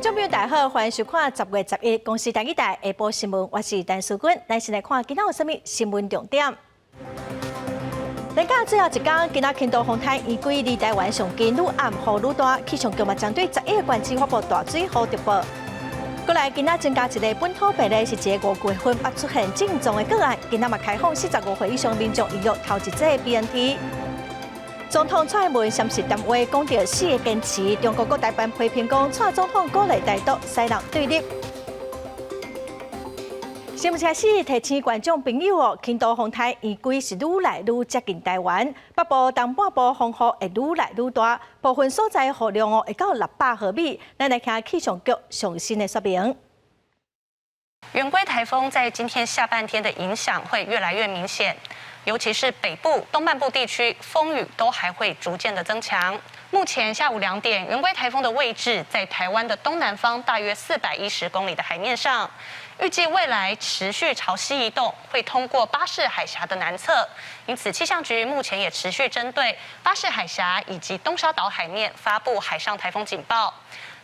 觀眾朋友大家好，歡迎收看10月11公視台語台下晡新聞，我是陳淑君。咱先來看今仔有啥物新聞重點。連假最後一工，今仔輕度風颱圓規離台灣上近，愈暗雨愈大，氣象局嘛針對11個縣市發布大水雨特報。過來今仔增加一个本土病例，是一个5月份捌出現症狀的個案，今仔嘛開放45歲以上民眾預約頭一劑 BNT。總統蔡英文閃失談話，講著四个堅持，中國國台辦批評講蔡總統鼓勵台獨，使人對立。新聞開始提醒觀眾朋友哦，輕度風颱圓規是愈來愈接近台灣，北部、東半部風雨會愈來愈大，部分所在雨量哦會到600毫米。咱來聽氣象局上新的說明。圓規颱風在今天下半天的影響會越來越明顯。尤其是北部、東半部地區，風雨都還會逐漸的增強。目前下午2點，圓規颱風的位置在台灣的東南方大約410公里的海面上，預計未來持續朝西移動，會通過巴士海峽的南側。因此，氣象局目前也持續針對巴士海峽以及東沙島海面發布海上颱風警報。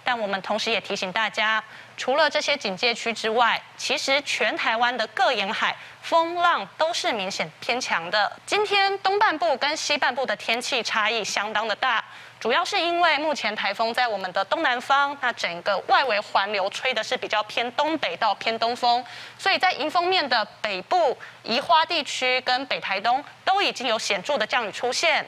但我們同時也提醒大家，除了這些警戒區之外，其實全台灣的各沿海風浪都是明顯偏強的。今天東半部跟西半部的天氣差異相當的大，主要是因為目前颱風在我們的東南方，那整個外圍環流吹的是比較偏東北到偏東風，所以在迎風面的北部、宜花地區跟北台東都已經有顯著的降雨出現。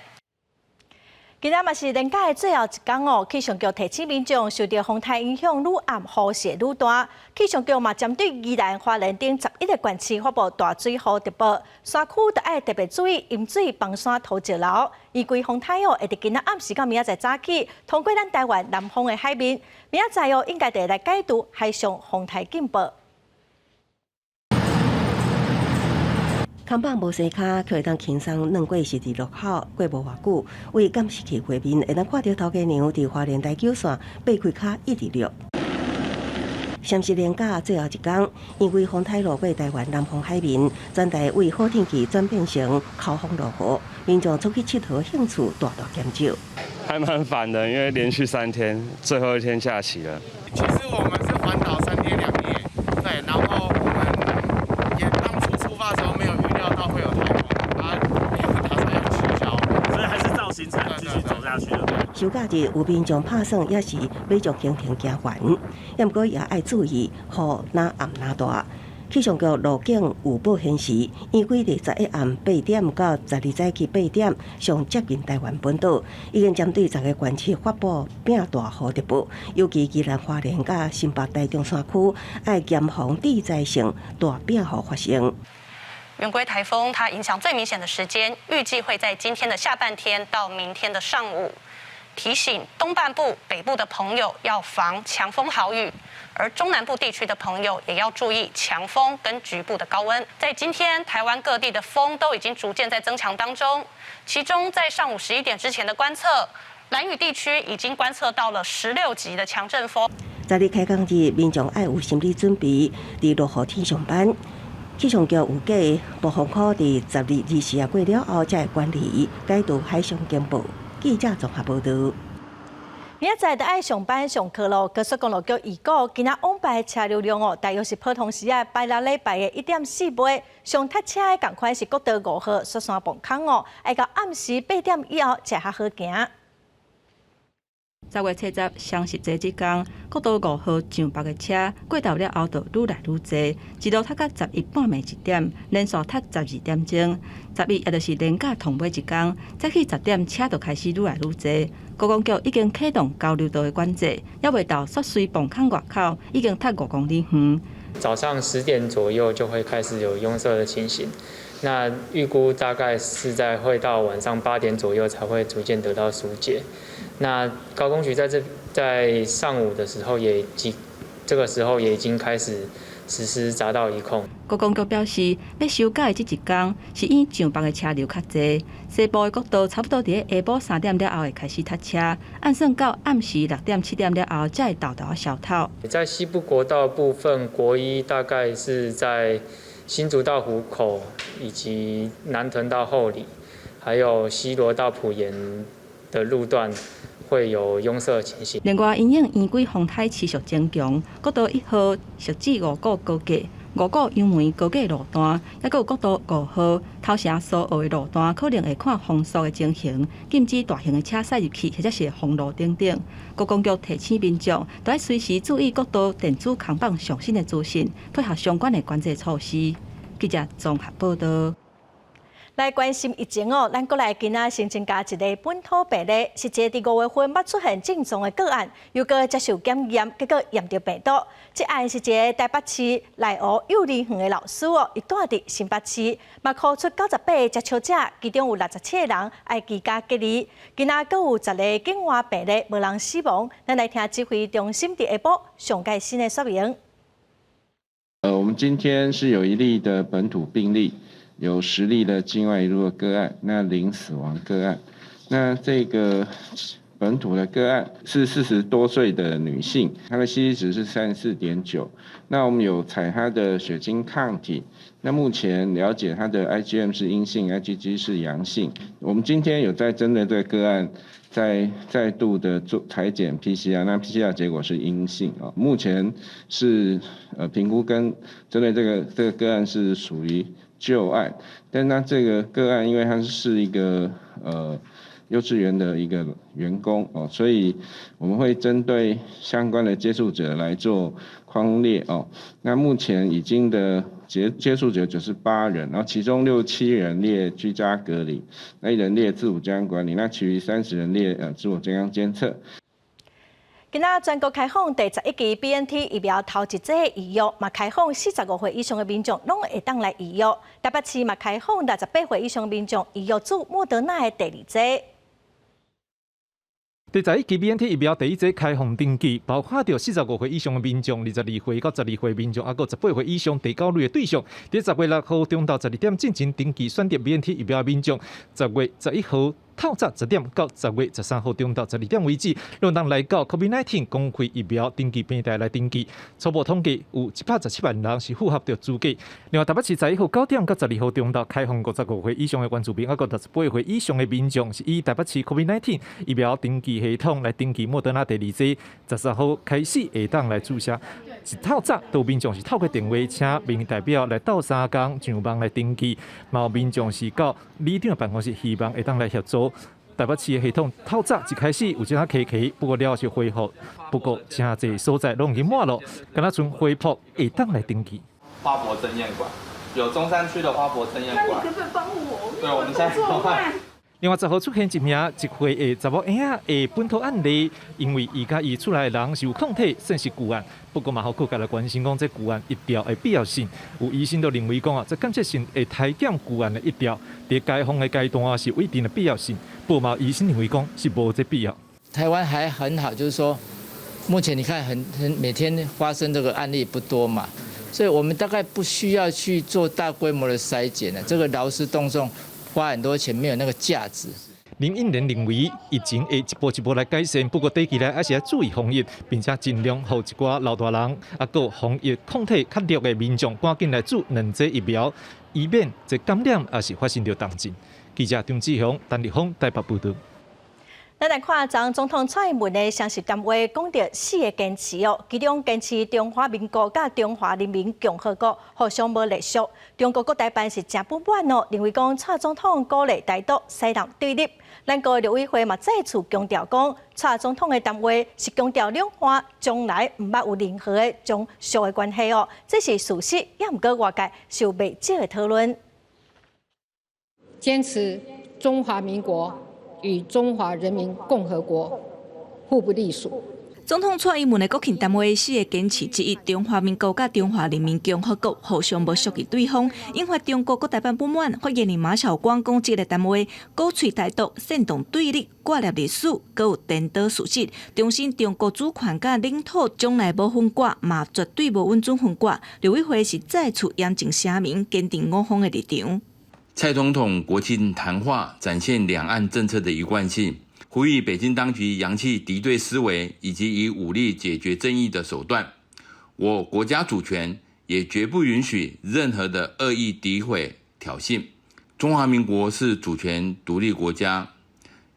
今仔嘛是連假的最後一工哦，氣象局提醒民眾受著風颱影響，愈暗雨勢愈大。氣象局嘛針對宜蘭、花蓮等11個縣市發布大水雨特報，山區著愛特別注意淹水、崩山、土石流。圓規風颱哦，會佇今仔暗時到明仔載早起，通過咱台灣南方的海面。明仔載哦，應該會來解除海上風颱警報。空放無生跤，卻會當輕鬆轉過十字路口，過無偌久，對監視器畫面會當看著頭家娘佇花蓮台九線爬開跤一直掠。雙十連假最後一工，圓規風颱路過台灣南方海面，全台為好天氣轉變成口風落雨，民眾出去𨑨迌興趣大大減少。還蠻煩的，因為連續3天，最後一天假期了。其實我們是環島3天2夜，對，然後我們也當初出發的時候沒有預料到會有颱風，啊，沒有打算要取消，所以還是照行程繼續走下去了。休假日有民眾拍算，抑是欲將行程行完，毋過也愛注意雨若暗若大。氣象局路景預報顯示，圓規佇11暗8點到12早起8點，上接近台灣本島，已經針對10個縣市發布變大雨特報，尤其宜蘭花蓮佮新北台中山區，愛嚴防地災性大變雨發生。圓規颱風它影響最明顯的時間，預計會在今天的下半天到明天的上午。提醒東半部、北部的朋友要防強風豪雨，而中南部地區的朋友也要注意強風跟局部的高溫。在今天，台灣各地的風都已經逐漸在增強當中，其中在上午11點之前的觀測，蘭嶼地區已經觀測到了16級的強陣風。十二開工日，民眾愛有心理準備，佇落雨天上班。氣象局預計，暴風雨佇12、24過了後才會轉離，解除海上警報。記者綜合報導。明仔載著愛上班上課囉，高速公路局預估今仔往返車流量哦，大約是普通時仔拜六禮拜的1.4倍。上塞車的仝款是國道5號雪山磅空哦，愛到暗時8點以後才較好行。10月70雙十節這工，國道5號上北的車過頭了後，就愈來愈濟，一路塞到11半暝1點，連續塞12點鐘。十一也就是連假頭尾一工，早起10點車就開始愈來愈濟。高公局已經啟動交流道的管制，猶未到雪隧磅空外口已經塞5公里遠。早上10點左右就會開始有擁塞的情形，那預估大概是在會到晚上8點左右才會逐漸得到疏解。那高公局在上午的時候也幾，這個時候也已經開始實施匝道移控。高公局表示，欲收假的這一工是因上北的車流較濟，西部的國道差不多佇下晡3點了後會開始塞車，按算到暗時6點7點了後才會沓沓消透。在西部國道部分，國一大概是在新竹到湖口，以及南屯到后里，還有西螺到埔鹽的路段，會有擁塞的情形。另外，因應圓規風颱持續增強，國道一號汐止五股高架、五股楊梅高架路段，抑閣有國道五號頭城蘇澳的路段，可能會看風速的情形，禁止大型的車駛入去，或者是封路等等。觀光局提醒民眾，都愛隨時注意國道電子扛棒上新的資訊，配合相關的管制措施。記者綜合報道。來關心疫情哦，咱閣來今仔新增加一个本土病例，是一个佇五月份捌出現症狀的個案，又閣接受檢驗，結果驗著病毒。這案是一个台北市內湖幼兒園的老師哦，伊住佇新北市，嘛箍出98个接觸者，其中有67個人愛居家隔離。今仔閣有10个境外病例，無人死亡。咱來聽指揮中心佇下晡上蓋新的說明。我們今天是有一例的本土病例。有10例的境外移入的個案，那零死亡個案。那這個本土的個案是40多歲的女性，她的 CT 值是34.9。那我們有採她的血清抗體，那目前了解她的 IgM 是陰性，IgG 是陽性。我們今天有在針對這個個案，再度的做採檢 PCR，那 PCR 結果是陰性啊。目前是評估跟針對這個個案是屬於舊案，但那這個個案，因為他是一個幼稚園的一個員工哦，所以我們會針對相關的接觸者來做匡列哦。那目前已經的接觸者98人，然後其中67人列居家隔離，那一人列自主健康管理，那其餘30人列自我健康監測。今仔全國開放第11期 BNT 疫苗頭一劑預約，嘛開放45歲以上的民眾攏會當來預約。台北市嘛開放68歲以上的民眾預約注莫德納的第二劑。第11期 BNT 疫苗第一劑開放登記，包括著45歲以上的民眾、22歲到72歲民眾，抑閣18歲以上第九類的對象。佇10月6號中晝12點進前登記選擇 BNT 疫苗的民眾，10月11號透早10點到10月13號中晝12點為止，攏當來到 COVID-19 公費疫苗登記平台來登記。初步統計有117萬人是符合著資格。另外，台北市11號9點到12號中晝開放55歲以上的原住民，抑閣68歲以上的民眾，是以台北市 COVID-19 疫苗登記系統來登記莫德納第二劑。13號開始會當來注射。一透早，都民眾是透過電話請民意代表來鬥相共上網來登記，嘛有民眾是到里長辦公室，希望會當來協助。台北市的系統透早一開始有一寡起起，不過了後是恢復，不過誠濟所在攏已經滿囉，敢若賰恢復會當來登記。花博爭艷館有中山區的花博爭艷館。那你可不可以幫我？對，我們現在。另外，10號出現一名1歲的查某嬰仔的本土案例，因為伊佮伊厝內的人是有抗體，算是舊案。不過嘛，予各界來關心講這舊案疫調的必要性。有醫生都認為講啊，這間接性會抬減舊案的疫調，佇開放的階段是有一定的必要性。不過嘛，醫生認為講是無這必要。台灣還很好，就是說，目前你看很每天發生這個案例不多嘛，所以我們大概不需要去做大規模的篩檢了。這個勞師動眾，花很多錢沒有那個價值。林應蓮認為疫情會一步一步來改善，不過短期內還是要注意防疫，並且盡量予一寡老大人啊，閣防疫抗體較弱的民眾，趕緊來注兩劑疫苗，以免這感染抑是發生著重症。記者張志雄、陳立峰台北報導。咱來看，昨總統蔡英文的雙十談話，講著四个堅持哦，其中堅持中華民國佮中華人民共和國互相無隸屬。中國國台辦是誠不滿哦，認為講蔡總統鼓勵台獨、西南對立。咱國陸委會嘛再次強調講，蔡總統的談話是強調兩岸從來毋捌有任何的從屬的關係哦，這是事實，也毋過外界受袂少的討論。堅持中華民國與中華人民共和國互不隸屬。總統蔡英文的國慶談話四個堅持之一，中華民國佮中華人民共和國互相無屬於對方，引發中國國台辦不滿。發言人馬曉光講，這个談話鼓吹台獨、煽動對立、割裂歷史，閣有顛倒事實，重申中國主權佮領土從來無分割，嘛絕對無允准分割。陸委會是再次嚴正聲明，堅定我方的立場。蔡總統國慶談話展現兩岸政策的一貫性，呼籲北京當局揚棄敵對思維以及以武力解決爭議的手段。我國家主權也絕不允許任何的惡意詆毀挑釁。中華民國是主權獨立國家，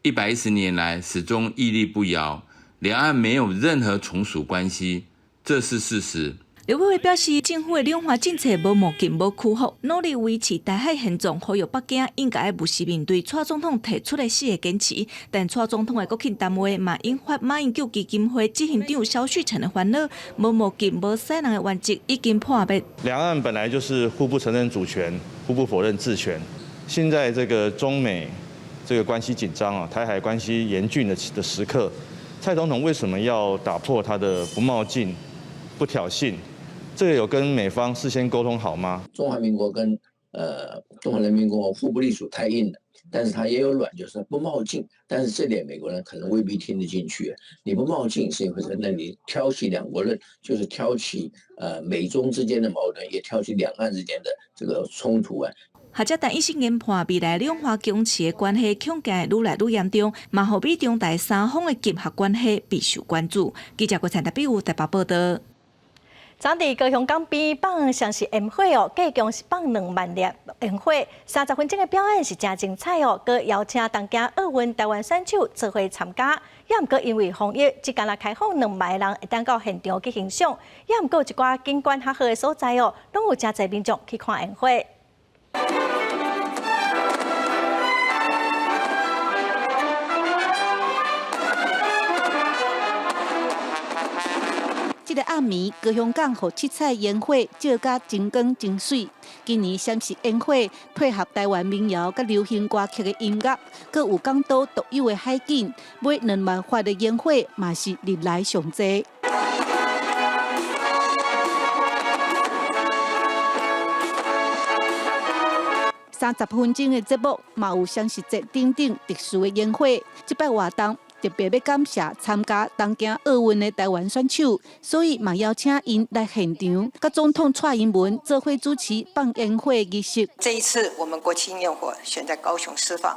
110年來始終屹立不搖，兩岸沒有任何從屬關係，這是事實。劉偉表示，政府的兩岸政策無冒進、無屈服，努力維持台海現狀，呼籲北京應該務實面對蔡總統提出的四个堅持。但蔡總統的國慶談話嘛，引發馬英九基金會執行長蕭旭岑的煩惱，無冒進、無使人的原則已經破滅。兩岸本來就是互不承認主權、互不否認治權。現在這個中美這個關係緊張啊，台海關係嚴峻的時刻，蔡總統為什麼要打破他的不冒進、不挑釁？這個有跟美方事先溝通好嗎？中華民國跟中華人民共和國互不隸屬太硬了，但是他也有軟，就是不冒進。但是這點美國人可能未必聽得進去。你不冒進是一回事，那你挑起兩國論，就是挑起美中之間的矛盾，也挑起兩岸之間的這個衝突啊。學者陳以信研判，未來兩岸僵持的關係恐驚會愈來愈嚴重，嘛予美中台三方的結合關係備受關注。記者郭陳特比有台北報道。昨佇高雄港邊放雙十煙火哦，計共是放2萬粒煙火，30分鐘的表演是誠精彩哦。閣邀請東京奧運台灣選手做伙參加，也毋過因為防疫，只干焦開放2萬人會當到現場去欣賞，也毋過有一寡景觀較好的所在哦，攏有誠濟民眾去看煙火。這个暗暝，高雄港予七彩煙火照甲真光真媠。今年閃爍煙火配合台灣民謠佮流行歌曲的音樂，閣有港島獨有的海景，買2萬發的煙火嘛是歷來上濟。30分鐘的節目嘛有雙十節等等特殊的煙火，這擺活動。特別欲感謝參加東京奧運的台灣選手，所以嘛邀請𪜶來現場，佮總統蔡英文做伙主持放煙火儀式。這一次我們國慶焰火選在高雄釋放，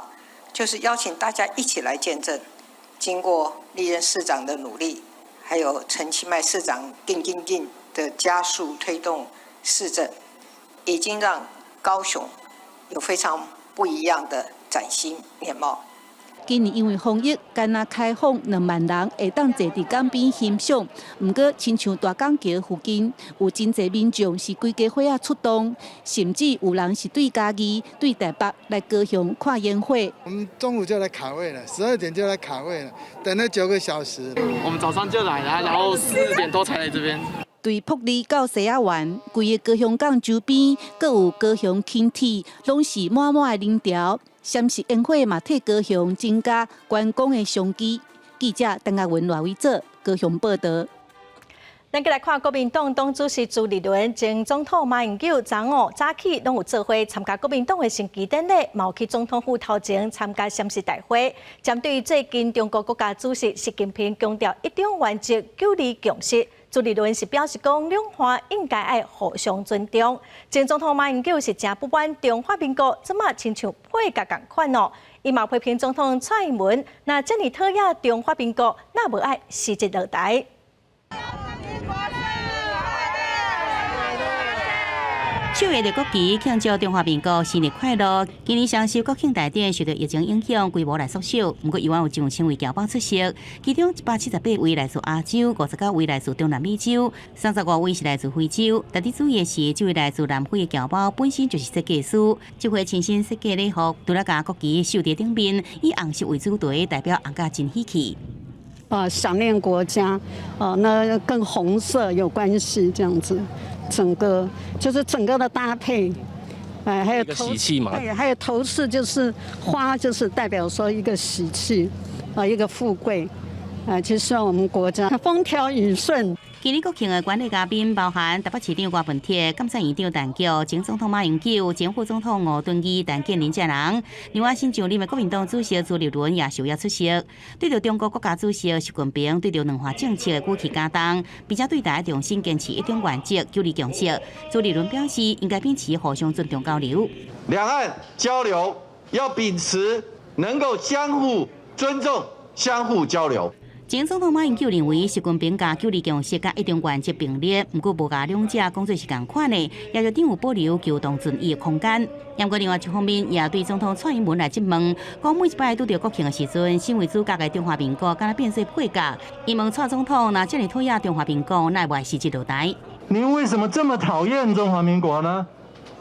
就是邀請大家一起來見證。經過歷任市長的努力，還有陳其邁市長定定定的加速推動市政，已經讓高雄有非常不一樣的嶄新面貌。今年因為防疫，干焦開放2萬人會當坐佇港邊欣賞。毋過，親像大港橋附近有真濟民眾是規家伙仔出動，甚至有人是對嘉義、對台北來高雄看煙火。我們中午就來卡位了，12點就來卡位了，等了9個小時。我們早上就來了，然後4點多才來這邊。對埔里到西仔灣，規个高雄港周邊，閣有高雄輕鐵，攏是滿滿的人潮。閃爍煙火嘛，替高雄增加觀光的商機。記者鄧亞文、賴偉哲高雄報道。咱閣來看國民黨黨主席朱立倫、前總統馬英九昨午早起攏有做伙參加國民黨的升旗典禮，嘛有去總統府頭前參加宣誓大會。針對最近中國國家主席習近平強調一中原則、九二共識，朱立倫是表示講兩岸應該愛互相尊重。前總統馬英九是誠不滿中華民國這馬親像配角仝款哦，伊嘛批評總統蔡英文，若遮爾討厭中華民國，那無愛辭職落台。手提著國旗慶祝中華民國生日快樂。今年雙十國慶大典受到疫情影響，規模來縮小，毋過猶原有上千位僑胞出席，其中178位來自亞洲，59位來自中南美洲，35位是來自非洲。值得注意的是，這位來自南非的僑胞本身就是設計師，這回親身設計禮服，除了共國旗繡佇頂面，以紅色為主題，代表紅甲真喜氣。啊，想念國家，啊，那跟紅色有關係，這樣子。整個就是整個的搭配，哎，還有頭喜氣嘛，對，還有頭飾就是花，就是代表說一個喜氣，啊，一個富貴，啊，就希望我們國家風調雨順。今年國慶的觀禮嘉賓包含台北市長柯文哲、監察院長陳菊、前總統馬英九、前副總統吳敦義、陳建仁這人。另外，新上任的國民黨主席朱立倫也受邀出席。對著中國國家主席習近平對著兩岸政策的語氣加重，並且對台重新堅持一中原則、九二共識。朱立倫表示，應該秉持互相尊重交流。兩岸交流要秉持能夠相互尊重、相互交流。前總統馬英九認為，習近平共九二共識佮一中原則並列，毋過無共兩者講做是仝款的，也就等於保留求同存異的空間。毋過另外一方面，也對總統蔡英文來質問，講每一擺拄著國慶的時陣，身為主角的中華民國敢若變做配角。伊問蔡總統，若遮爾討厭中華民國，哪會辭職落台？您為什麼這麼討厭中華民國呢？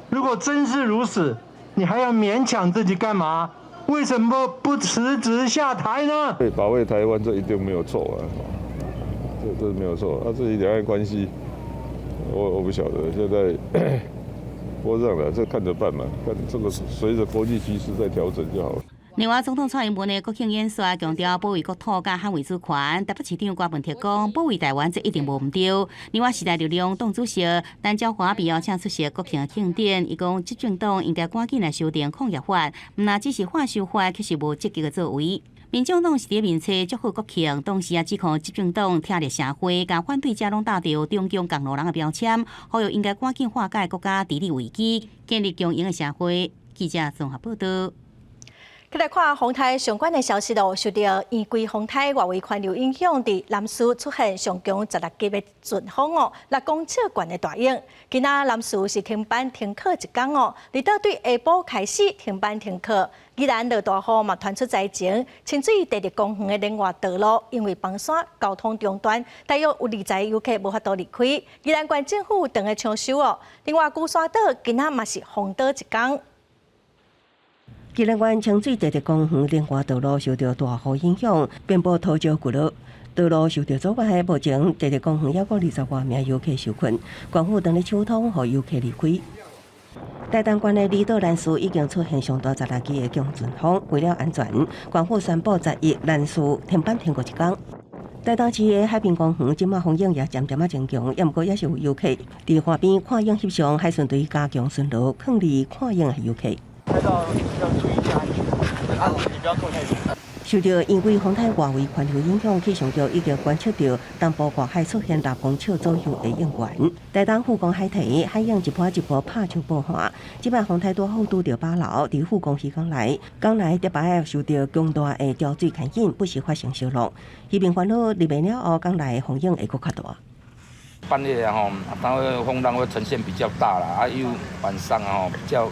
如果真是如此，你還要勉強自己幹嘛？為什麼不辭職下台呢？對，保衛台灣這一定沒有錯啊，這沒有錯。啊，至於兩岸關係，我不曉得，現在我這樣的，這看着辦嘛，看這個隨着國際局勢在調整就好了。另外，總統蔡英文的國慶演說強調保衛國土佮捍衛主權。台北市長柯文哲講，保衛台灣這一定無毋對。另外，時代力量黨主席陳椒華被邀請出席國慶慶典，伊講執政黨應該趕緊來修訂礦業法，毋但只是法修法，卻是無積極的作為。民眾黨是佇面冊祝賀國慶，同時也指控執政黨拆裂社會，共反對者攏貼著中共仝路人的標籤，呼籲應該趕緊化解國家治理危機，建立共贏的社會。記者綜合報道。來看風颱相關的消息咯，受到圓規風颱外圍環流影響，佇南勢出現上強16級的陣風哦，6公尺懸的大湧。今仔南勢是停班停課一工哦，離島對下晡開始停班停課。宜蘭落大雨嘛，傳出災情，清水第一公園的連外道路因為崩山交通中斷，大約有20個遊客無法度離開。宜蘭縣政府當咧搶修哦。另外，龜山島今仔嘛是封島一工。宜蘭縣清水第一公園連外道路受到大雨影響，遍佈土石滑落，道路受到阻礙。目前第一公園猶閣20外名遊客受困，縣府正咧搶通，予遊客離開。台東縣的離島蘭嶼已經出現上大16級的強陣風，為了安全，縣府宣布11蘭嶼停班停課一工。台東市的海濱公園這馬風湧也漸漸仔增強，猶毋過也是有遊客佇岸邊看湧翕相，海巡隊加強巡邏，勸離看湧的遊客。拍照要注意一下安全，啊，你不要靠太近。受到圓規風颱外圍環流影響，氣象局已經觀測到東部外海出現6公尺左右的湧源。台東富岡海堤海湧一波一波拍石破岸，這擺風颱拄好拄著巴勞，佇富岡漁港內，港內特擺受到強大的潮水牽引，不時發生小浪。漁民煩惱入暝了後，港內風湧會閣較大。半夜吼，當會風浪會呈現比較大啦，啊，又晚上吼比較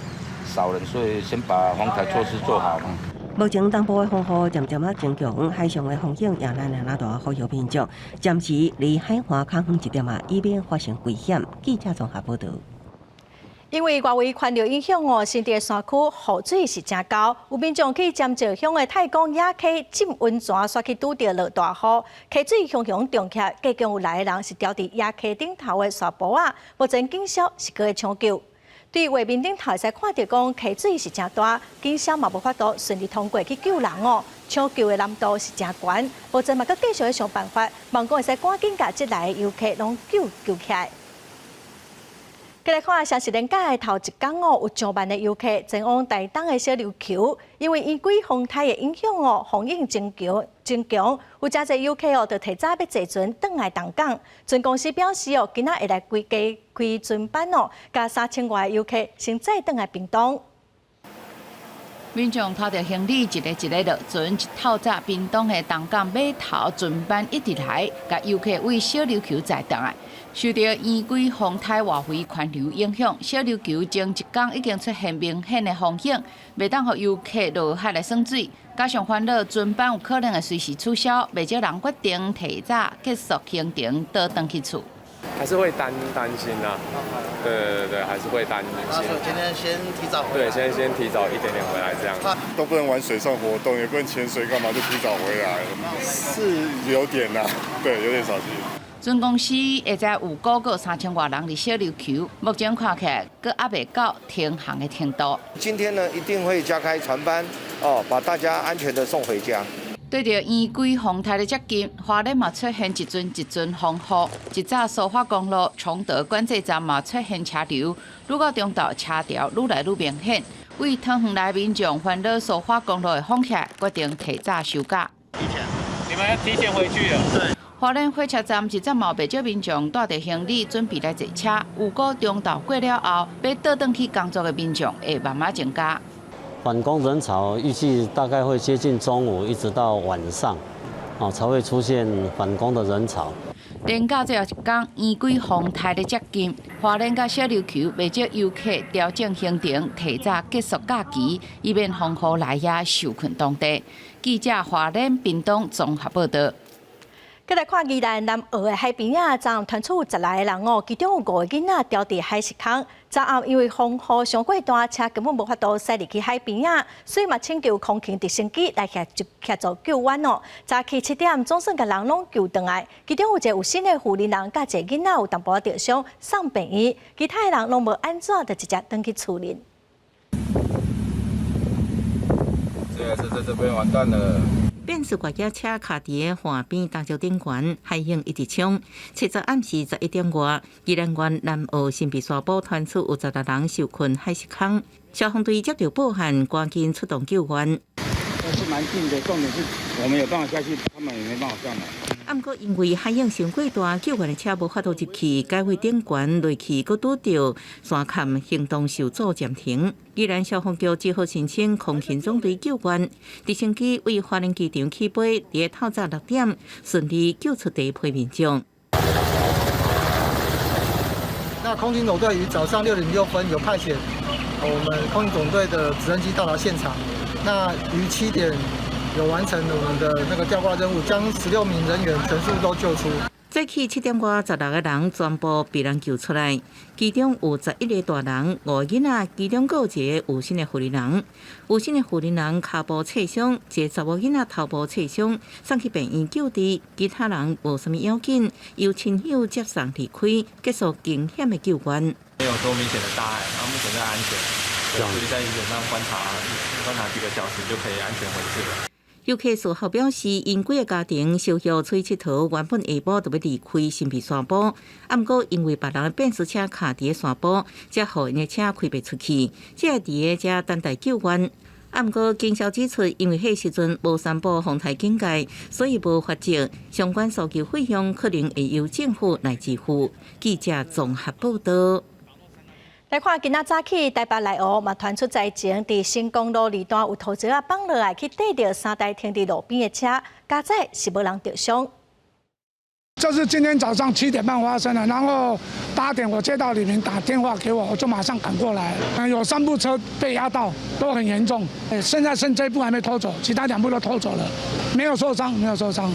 少人，所以先把防台措施做好。目前東部的風雨漸漸仔增強，海上的風湧也愈來愈大，呼籲民眾暫時離海岸較遠一點仔，以免發生危險。記者綜合報道。因為外圍環流影響哦，新竹山區雨水是誠厚，有民眾去尖石鄉的太公野溪浸溫泉，煞去拄著落大雨，溪水洶洶漲起來，計共有六个人是牢佇野溪頂頭的沙埔仔，目前警消是閣咧搶救。對畫面頂頭會使看著講溪水是誠大，警消嘛無法度順利通過去救人哦，搶救的難度是誠懸，目前嘛閣繼續咧想辦法，望講會使趕緊共這六个遊客攏救起來。繼來看，雙十連假的頭一工哦，有上萬的遊客前往台東的小琉球，因為圓規風颱的影響哦，風湧增強增強，有誠濟遊客哦，就提早欲坐船轉來東港。船公司表示哦，今仔會來開加開船班哦，共3000外個遊客先載轉來屏東。民眾拖著行李一个一个落船，一透早屏東的東港碼頭船班一直來，共遊客對小琉球載轉來。受著圓規風颱外圍環流影響，小琉球前一工已經出現明顯的風湧，袂當予遊客落海來耍水。加上煩惱船班有可能會隨時取消，袂少人決定提早結束行程，倒轉去厝。還是會擔心啊，對對對，還是會擔心。今天先提早回來。對，先提早一點點回來，這樣。都不能玩水上活動，也不能潛水，幹嘛就提早回來？是有點啦，對，有點掃興。船公司會知有估計3000外人佇小琉球，目前看起來閣猶未到停航的程度。今天呢，一定會加開船班，哦，把大家安全的送回家。對著圓規風颱的接近，花蓮嘛出現一陣一陣風雨。一早蘇花公路崇德管制站嘛出現車流，愈到中晝車潮愈來愈明顯。對湯園來民眾煩惱蘇花公路會封起來，決定提早收假。提前，你們要提前回去了。對。花蓮火車站一早嘛有袂少民眾帶著行李準備來坐車，預估中晝過了後，欲倒轉去工作的民眾會慢慢增加。返工人潮預計大概會接近中午，一直到晚上。哦，才會出現返工的人潮。連假最後一工，圓規風台咧接近，花蓮佮小琉球袂少遊客調整行程，提早結束假期，以免風雨來遐受困當地。記者花蓮屏東綜合報道。閣來看宜蘭南澳的海邊仔，昨暗傳出有16个人哦，其中有五个囡仔牢佇海蝕空。昨暗因為風雨傷過大，車根本無法度駛入去海邊仔，所以嘛請求空勤直升機來協助協助救援哦。早起7點，總算共人攏救轉來，其中有一个有身的婦人人佮一個囡仔有淡薄仔著傷，送病院，其他的人攏無按怎，就直接轉去厝裡。這台車在這邊完蛋了。變速越野車卡佇个岸邊礁石頂懸，海湧一直衝。七十暗時11點外，宜蘭縣南澳神秘沙埔傳出有16人受困海蝕空，消防隊接到報案，趕緊出動救援。都是蠻近的，重點是我們有辦法下去，他們也沒辦法上來。啊，毋過因為海湧傷過大，救援的車無法度入去，改位頂懸落去，閣拄著山崁，行動受阻暫停。宜蘭消防局只好申請空勤總隊救援，直升機為花蓮機場起飛，佇透早6點順利救出第一批民眾。那空勤總隊於早上6點6分有派遣我們空勤總隊的直升機到達現場，那於7點有完成我們的那個吊掛任務，將16名人員全數都救出。早起7點外，16个人全部被人救出來，其中有11个大人、五个囡仔，其中閣有一个有身的婦人。有身的婦人跤步挫傷，一個查某囡仔頭部挫傷，送去病院救治。其他人無啥物要緊，由親友接送離開，結束驚險的救援。沒有多明顯的大礙，然後目前在安全，所以在醫院上觀察觀察幾個小時就可以安全回去了。遊客事後表示，𪜶幾个家庭小休出去𨑨迌，原本下晡就欲離開神秘山坡，啊，毋過因為別人的變速車卡佇个山坡，才予𪜶的車開袂出去，才會佇个遮等待救援。啊，毋過警消指出，因為彼時陣無宣布風台警戒，所以無罰則，相關搜救費用可能會由政府來支付。記者綜合報道。來看今仔早起台北內湖嘛傳出災情，佇新公路二段有土石仔放落來，去硩著三台停佇路邊的車，佳哉是無人著傷。這是今天早上7點半發生的，然後8點我接到里民打電話給我，我就馬上趕過來。有三部車被壓到，都很嚴重。現在剩這部還沒拖走，其他兩部都拖走了，沒有受傷，沒有受傷。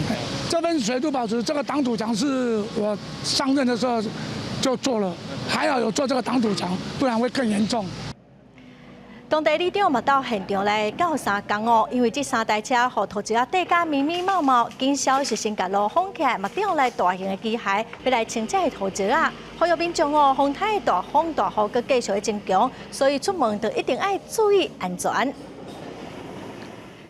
這份水土保持這個擋土牆是我上任的時候就做了，還好有做這個擋土牆，不然會更嚴重。當地里長嘛到現場來鬥相共哦，因為這三台車予土石仔硩甲密密麻麻，警消是先共路封起來，嘛調來大型的機械欲來清這个土石仔。呼籲民眾哦，風台大風大雨閣繼續增強，所以出門就一定愛注意安全。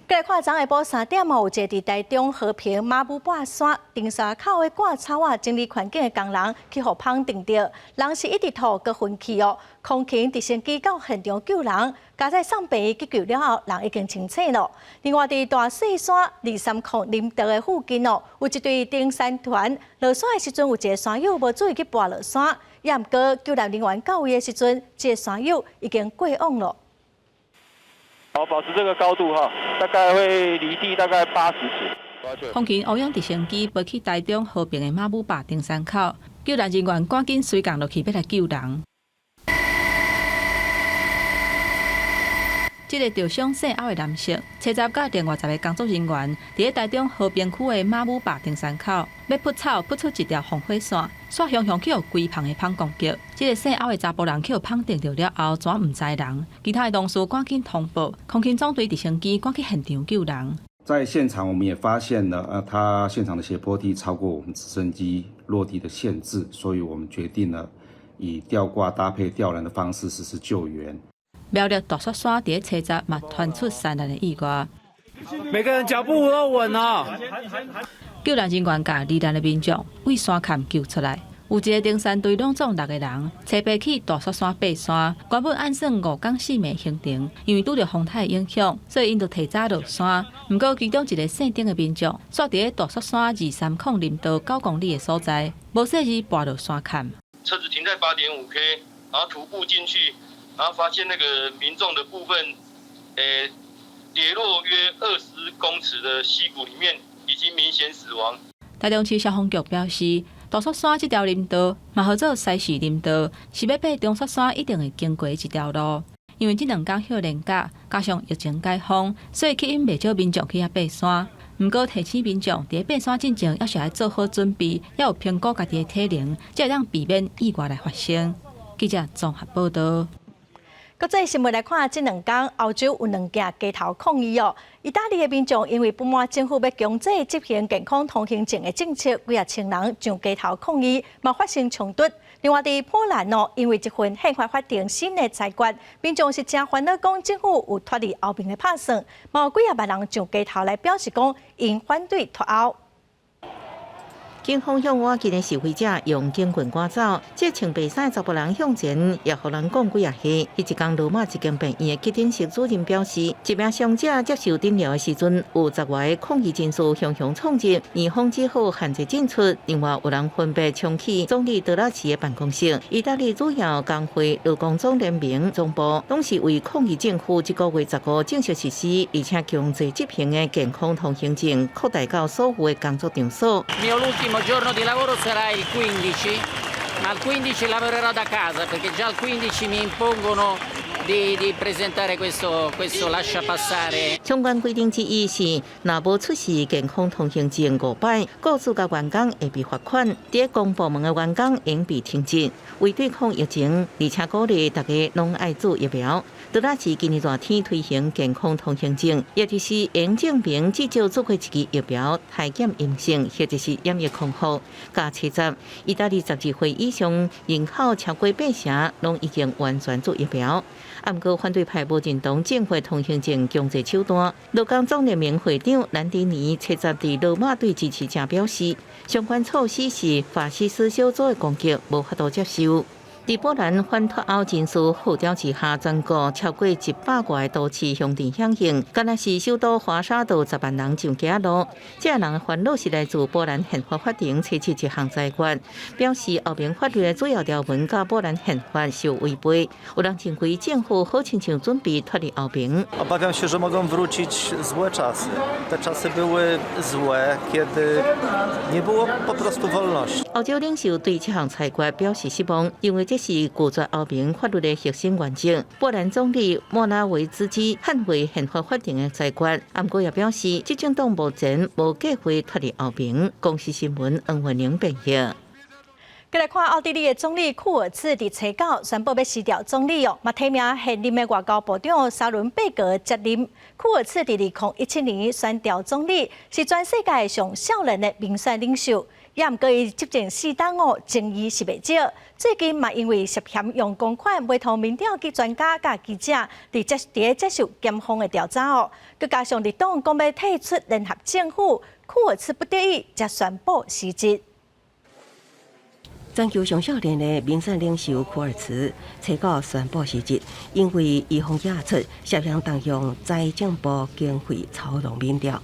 閣來看昨下晡3點哦，有一個佇台中和平馬武跋山登山口的割草仔整理環境的工人去予蜂叮著，人是一直吐，閣昏去哦。空勤直升機到現場救人，佳哉送病院急救了後，人已經清醒了。另外，佇大細山230林道的附近哦，有一隊登山團落山的時陣，有一個山友無注意去跋落山，也毋過救援人員到位的時陣，這个山友已經過往了。好，保持這個高度哈，大概會離地大概80尺。空勤烏鷹直升機飛去台中和平的馬武壩登山口，救援人員趕緊隨降落去，欲來救人。這个著傷姓歐的男性，初十佮另外10个工作人員，佇咧台中和平區的馬武壩登山口，欲撲草撲出一條防火線，煞雄雄去予規棚的蜂攻擊。這个姓歐的查埔人去予蜂叮著了後，怎毋知人？其他的同事趕緊通報，空勤總隊直升機趕去現場救人。在現場，我們也發現了，他現場的斜坡地超過我們直升機落地的限制，所以我們決定了以吊掛搭配吊籃的方式實施救援。苗栗大雪山佇咧初十嘛傳出山難的意外。每個人腳步都穩哦。救援人員共罹難的民眾對山崁救出來。有一个登山隊攏總六个人，初八去大雪山爬山，原本按算五工四暝行程，因為拄著風台的影響，所以𪜶就提早落山。毋過其中一个姓丁的民眾，煞佇咧大雪山230林道9公里的所在，無細膩跋落山崁。車子停在8.5K，然後徒步進去。然後發現那個民眾的部分，跌落約20公尺的溪谷裡面，已經明顯死亡。台中市消防局表示，大雪山這條林道嘛號做西勢林道，是欲爬中雪山一定會經過的一條路。因為這兩工歇連假，加上疫情解封，所以吸引袂少民眾去遐爬山。毋過提醒民眾，佇咧爬山進前，猶是愛做好準備，猶有評估家己的體能，才會當避免意外來發生。記者綜合報導。國際新聞來看，這兩工歐洲有兩件街頭抗議哦。意大利的民眾因為不滿政府欲強制執行健康通行證的政策，幾仔千人上街頭抗議，嘛發生衝突。另外，佇波蘭哦，因為這份憲法法庭新的裁決，民眾是誠煩惱，講政府有脫離歐盟的拍算，嘛有幾仔萬人上街頭來表示講，𪜶反對脫歐。警方向倚近的示威者用警棍趕走，這穿白衫的查埔人向前，也予人講幾仔下。彼一工羅馬一間病院的急診室主任表示，一名傷者接受診療的時陣，有十外个抗議人士雄雄衝入，院方只好限制進出。另外，有人分別衝去總理德拉奇的辦公室。意大利主要工會勞工總聯盟總部，攏是為抗議政府這個月15正式實施，而且強制執行的健康通行證擴大到所有的工作場所。 Giorno di lavoro sarà il 15, ma il 15 lavorerò da casa perché già il 15 mi impongono di presentare questo lasciapassare。相關規定之一是，若無出示健康通行證五擺，雇主佮員工會被罰款；佇公部門的員工應被停職。為對抗疫情，而且鼓勵大家攏愛注疫苗。德拉奇今年熱天推行健康通行證，也就是用證明至少注過一劑疫苗、篩檢陰性或者是染疫康復。加七十，意大利12歲以上人口超過八成，攏已經完全注疫苗。啊，毋過反對派無認同政府通行證強制手段。勞工總聯盟會長蘭迪尼七十佇羅馬對支持者表示，相關措施是法西斯小組的攻擊，無法度接受。佇波蘭反脫歐人士號召之下，全國超過100外個都市鄉鎮響應，敢若是首都華沙就10萬人上街路。這人的煩惱是來自波蘭憲法法庭提出一項裁決，表示歐盟法律的主要條文佮波蘭憲法受違背。有人認為政府好親像準備脫離歐盟。 Obawiam się, że mogą wrócić złe czasy. Te czasy były złe, kiedy nie było po prostu wolności. 歐洲領袖對這項裁決表示失望，認為這是拒絕歐盟法律的核心原則。波蘭總理莫拉維茲基捍衛憲法法庭的裁決，毋過也表示，執政黨目前無計劃脫離歐盟。公視新聞黃文玲編譯。閣來看奧地利的總理庫爾茨佇初九宣布欲辭掉總理哦，嘛提名現任的外交部長沙倫貝格接任。庫爾茨佇2017年選調總理，是全世界上少年的民選領袖。也毋過伊執政四冬哦，爭議是袂少。最近嘛，因為涉嫌用公款買通民調及專家佮記者，佇咧接受檢方的調查哦。閣加上綠黨講欲退出聯合政府，庫爾茨不得已才宣布辭職。全球上少年的民選領袖庫爾茨，初九宣布辭職，因為伊予驗出涉嫌動用財政部經費操弄民調，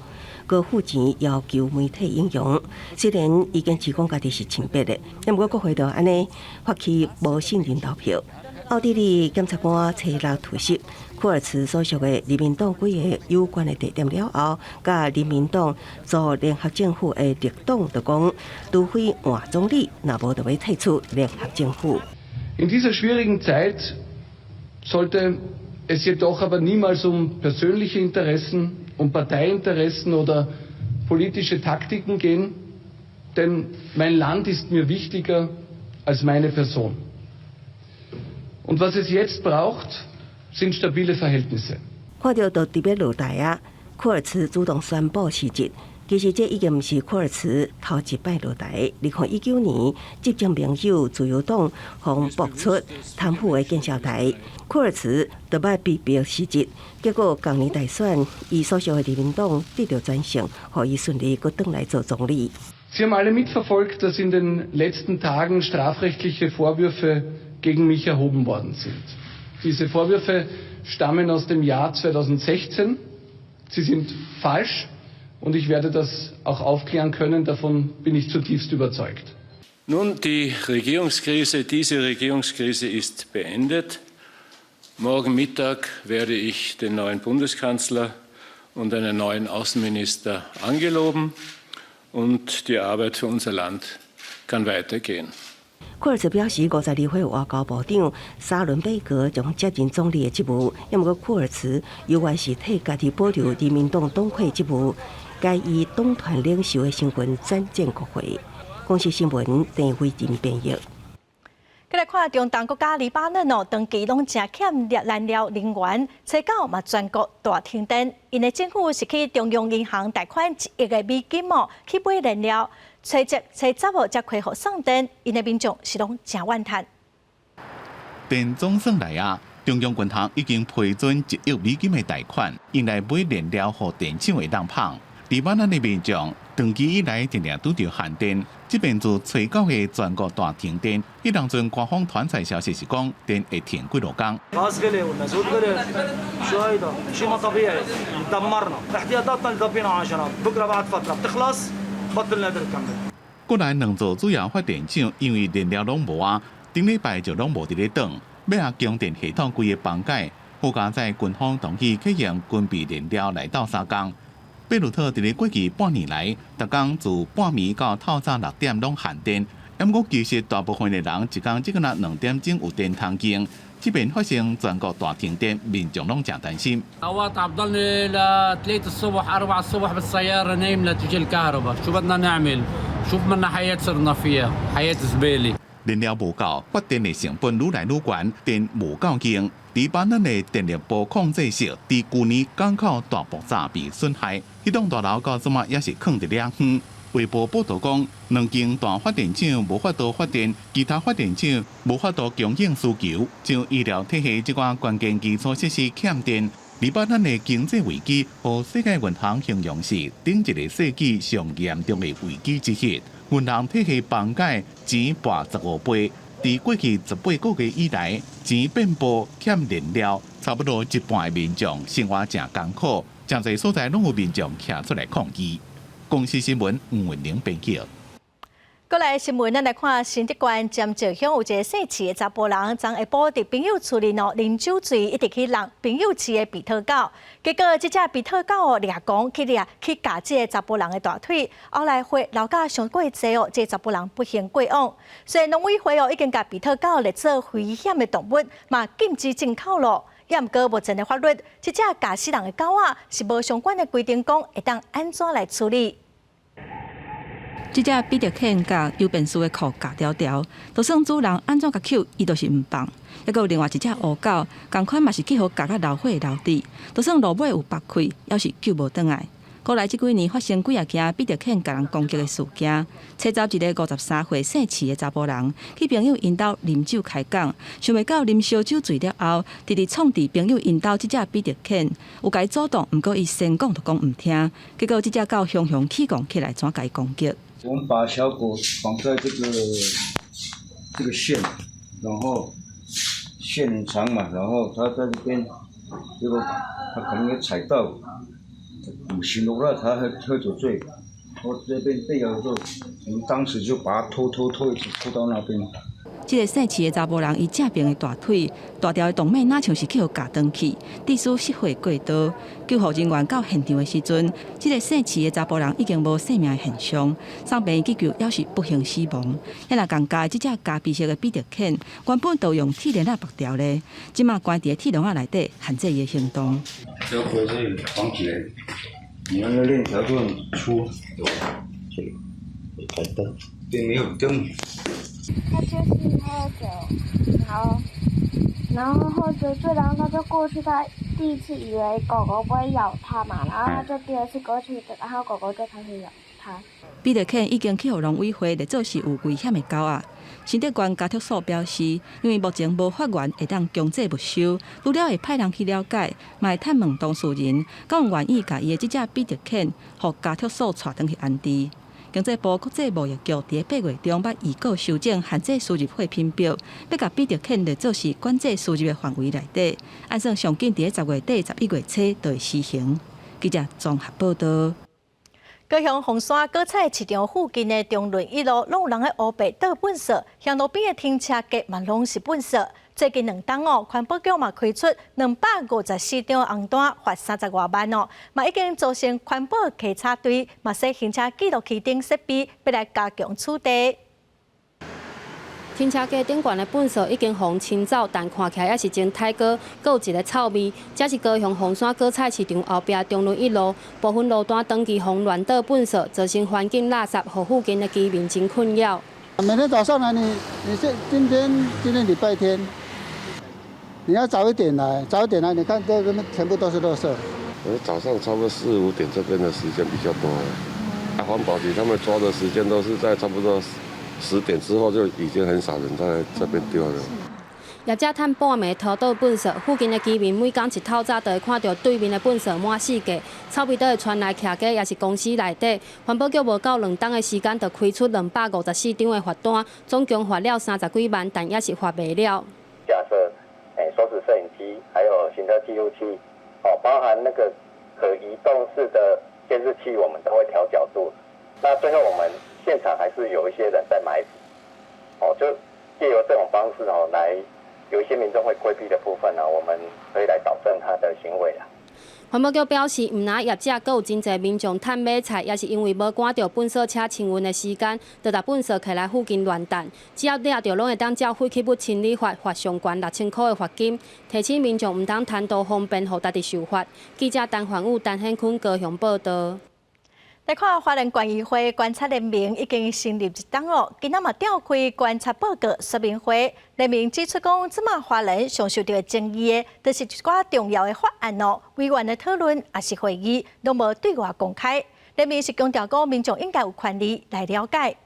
閣付錢要求媒體引用。雖然伊堅持講家己是清白的，毋過國會就按呢發起無信任投票。奧地利檢察官初六突襲庫爾茨所屬的人民黨幾个有關的地點了後，佮人民黨組聯合政府的綠黨就講，除非換總理，若無就欲退出聯合政府。 In dieser schwierigen Zeit sollte es jedoch aber niemals um persönliche Interessen, um Parteiinteressen oder politische Taktiken gehen, denn mein Land ist mir wichtiger als meine Person. Und was es jetzt braucht, sind stabile Verhältnisse. 看著都佇欲落台啊，庫爾茨主動宣布辭職。其實這已經毋是庫爾茨頭一擺落台。2019年，執政盟友自由黨予爆出貪腐的見笑台，庫爾茨就欲被迫辭職。結果，仝年大選，伊所屬的人民黨得著全勝，予伊順利閣轉來做總理。 Sie haben alle mitverfolgt, dass in den letzten Tagen strafrechtliche Vorwürfe gegen mich erhoben worden sind. Diese Vorwürfe stammen aus dem Jahr 2016. Sie sind falsch und ich werde das auch aufklären können. Davon bin ich zutiefst überzeugt. Nun, die Regierungskrise, diese Regierungskrise ist beendet. Morgen Mittag werde ich den neuen Bundeskanzler und einen neuen Außenminister angeloben und die Arbeit für unser Land kann weitergehen. 庫爾茨表示，52歲外交部長沙倫貝格將接任總理的職務，毋過庫爾茨猶原是替家己保留人民黨黨魁職務，改以黨團領袖的身份轉戰國會。公視新聞鄭慧珍編譯。閣來看中東國家黎巴嫩哦，長期攏誠欠燃料能源，初九嘛全國大停電。𪜶的政府是去中央銀行貸款1億個美金哦，去買燃料。初一、初十哦，才恢復送電，𪜶的民眾是攏誠怨嘆。電總算來啊！中央銀行已經批准1億美金的貸款，用來買燃料予電廠會當噴。黎巴嫩的民眾長期以來定定拄著限電，這邊自初九的全國大停電，彼當陣官方傳出消息是講電會停幾落工。 غاز غلي والمازوت غلي شو هيدا شيء ما طبيعي دمرنا احتياطاتنا اللي ضبينا 10 بكره بعد فتره بتخلص بطل نقدر نكمل。國內兩座主要發電廠因為燃料攏無啊，頂禮拜就攏無佇咧轉，尾仔供電系統規个崩解，好佳哉軍方同意啟用軍備燃料來鬥相共。貝魯特佇咧過去半年來，逐工自半暝到透早6點攏限電，毋過其實大部分的人一工只敢若2點鐘有電通用。這邊發生全國大停電，民眾攏誠擔心。 اوقات عم ضلني ل 3 الصبح 4 الصبح بالسيارة نايم لتجي الكهرباء، شو بدنا نعمل؟ شوف منا حياة صرنا فيها، حياة زبالة。 燃料無夠，發電的成本愈來愈懸，電無夠用。黎巴嫩的電力部控制室佇舊年港口大爆炸被損害，彼棟大樓到這馬猶是囥佇咧遠。衛報報導講，兩間大發電廠無法度發電，其他發電廠無法度供應需求，像醫療體系這寡關鍵基礎設施欠電。黎巴嫩的經濟危機，予世界銀行形容是頂一个世紀上嚴重的危機之一。銀行體系崩解，錢薄15倍。佇過去18個月以來，錢變薄，欠燃料，差不多一半的民眾生活誠艱苦，誠濟所在攏有民眾徛出來抗議。公視新聞吳文玲編輯。過來新聞，咱來看新竹縣尖石鄉有一个姓徐的查埔人，昨下晡佇朋友厝裡喏啉酒醉，一直去弄朋友飼的比特狗，結果這隻比特狗哦掠狂去掠去咬這个查埔人的大腿，後來血流甲傷過濟哦，這个查埔人不幸過往。所以農委會哦已經共比特狗列做危險的動物，嘛禁止進口咯。也毋過目前的法律，這隻咬死人的狗仔是無相關的規定，講會當按怎來處理。這隻彼得犬共誘便士的褲咬牢牢，就算主人按怎共抾，伊都是毋放。猶閣有另外一隻烏狗，仝款嘛是去予咬甲流血流滴，就算路尾有縛開，猶是救無轉來。過來這幾年發生幾仔件彼得犬共人攻擊的事件，初十一个53歲姓徐的查埔人去朋友𪜶兜啉酒開講，想袂到啉燒酒醉了後，直直創治朋友𪜶兜這隻彼得犬，有共伊阻擋，毋過伊先講都講毋聽，結果這隻狗雄雄起摃起來，怎共伊攻擊？我們把小狗綁在這個線，然後線很長嘛，然後它在這邊，結果它可能會踩到，醒了它喝酒醉，我這邊被咬的時候，我們當時就把它拖拖拖一直拖到那邊。這个姓徐的查埔人，伊正爿的大腿大條的動脈，若像是去予咬斷去，致使失血過多。救護人員到現場的時陣，這个姓徐的查埔人已經無生命的現象，送病院急救，猶是不幸死亡。遐若共咬的這隻咖啡色的彼得犬，原本就用鐵鏈仔縛牢咧，這馬關佇鐵籠仔內底，限制伊的行動。小狗這裡綁起來，你那個鏈條就很粗，這裡開燈，對，沒有燈。他就是喝酒，然後喝酒醉，然後他就過去，他第一次以為狗狗不會咬他嘛，然後他就第二次過去，然後狗狗就開始咬他。彼得犬已經去予農委會列做是有危險的狗仔。新竹縣家畜所表示，因為目前無法源會當強制沒收，除了會派人去了解，嘛會探問當事人，敢有願意共伊的這隻彼得犬，予家畜所帶轉去安置。經濟部國際貿易局佇8月中捌預告修正限制輸入貨品表，欲共彼得犬列做是管制輸入的範圍內底，按算上緊佇10月底11月初就會施行。記者綜合報導。高雄鳳山果菜市場附近的中崙一路，攏有人咧烏白倒糞埽，向路邊的停車格嘛攏是糞埽。最近兩冬哦，環保局嘛開出254張紅單，罰30外萬哦，嘛已經組成環保稽查隊，嘛設行車記錄器等設備，欲來加強取締。停車格頂懸的糞埽已經予清走，但看起來猶是真刣哥，閣有一个臭味。這是高雄鳳山果菜市場後壁中崙一路部分路段長期予亂倒糞埽，造成環境垃圾，予附近的居民真困擾。每天早上來，你這今天禮拜天，你要早一點來，早一點來，你看這邊全部都是垃圾。我早上差不多四五點這邊的時間比較多，啊，環保局他們抓的時間都是在差不多10點之後就已經很少人在這邊丟了。業者趁半暝偷倒糞埽，附近的居民每工一透早就會看著對面的糞埽滿四界，臭味都會傳來徛家，抑是公司內底。環保局無夠2冬的時間，就開出254張的罰單，總共罰了30幾萬，但猶是罰袂了。架設手持攝影機，還有行車記錄器，哦，包含那個可移動式的監視器，我們都會調角度。那最後我們現場還是有一些人在埋伏，哦，就借由這種方式哦，來有一些民眾會規避的部分呢，我們可以來導正他的行為啦。環保局表示，毋但業者，閣有真濟民眾趁買菜，抑是因為無趕著糞埽車清運的時間，就共糞埽提來附近亂擲。只要掠著，攏會當照廢棄物清理法罰上懸6000箍的罰金。提醒民眾毋通貪圖方便，予家己受罰。記者陳焕武、陳顯坤高雄報導。來看花蓮縣議會觀察聯盟已經成立一冬咯，今仔嘛召開觀察報告說明會。聯盟指出講，這馬花蓮上受著爭議的，就是一寡重要的法案哦，委員的討論抑是會議，攏無對外公開。聯盟是強調講，民眾應該有權利來了解。